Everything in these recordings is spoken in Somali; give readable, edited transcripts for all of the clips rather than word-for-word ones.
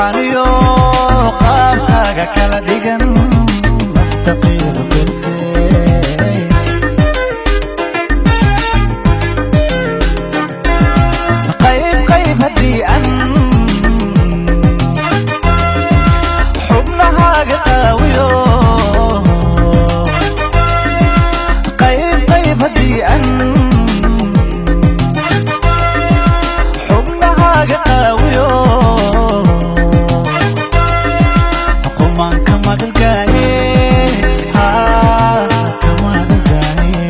Wacaniyo qaabkaaga kala dhigan nafta qiiro gelisay. Qayb qayb haddii aan xubnahaaga qaawiyo, qayb qayb haddii aan xubnahaaga qaawiyo, qumanka magalgaaye, kamagalgaaye.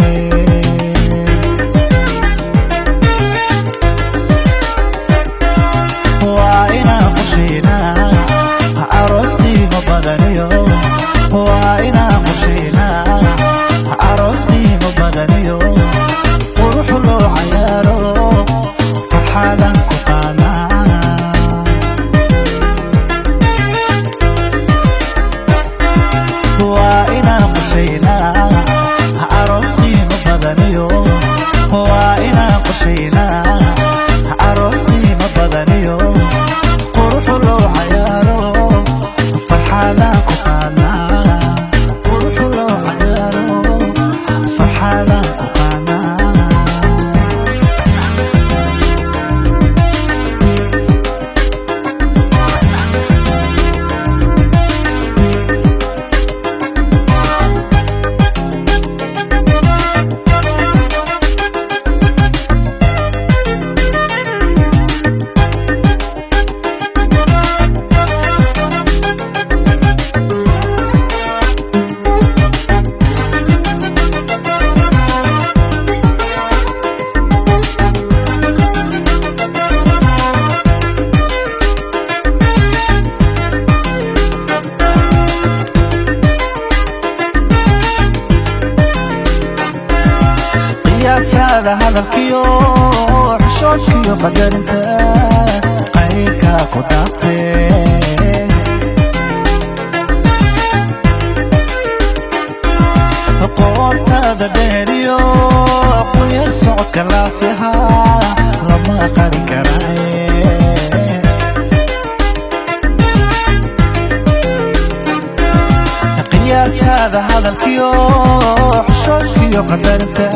Waa inaan qorshaynaa aroos qiimo badaniyo, waa inaan qorshaynaa aroos qiimo badaniyo, qurux loo cayaaro, farxadan ku qaanaa. Waa inaan qorshaynaa aroos qiimo badaniyo, waa inaan qorshaynaa aroos qiimo badaniyo, qurux loo cayaaro, farxadan ku qaanaa. Qurux loo cayaaro, farxadan ku qaanaa. Qiyaastaada hadalkiyo xishoodkiyo qadarinta qayrka ku dhaaftee, qoortaada dheeriyo quyar socodka laafiha lama qarin karaaye. Qiyaastaada hadalkiyo xishoodkiyo qadarinta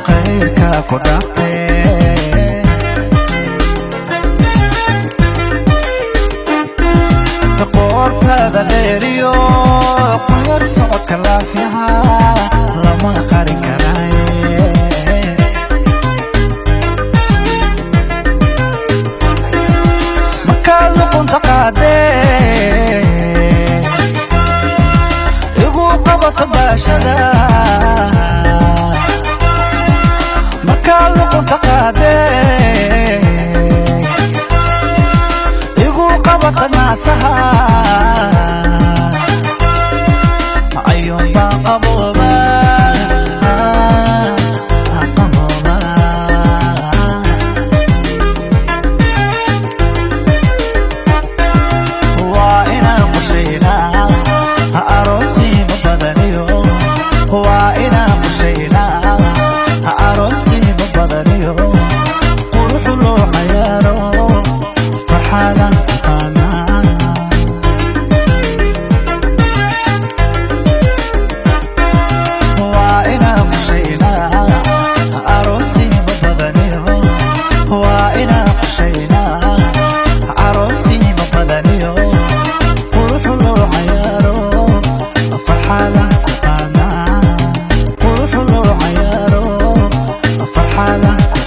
qayrka ku dhaaftee, qoortaada dheeriyo quyar socodka laafiha lama qarin karaaye. Markaa luqunta qaadee igu qabato baashada, markaa luqunta qaadee igu qabata naasaha, ayuun baan qabooba, qabooba. Waa inaan qorshaynaa aroos qiimo badaniyo, waa inaan qorshaynaa aroos qiimo badaniyo, qurux loo cayaaro, farxadan ku qaanaa. Waa inaan qorshaynaa aroos qiimo badaniyo, waa inaan qorshaynaa aroos qiimo badaniyo, qurux loo cayaaro, farxadan ku qaanaa. Qurux loo cayaaro, farxadan ku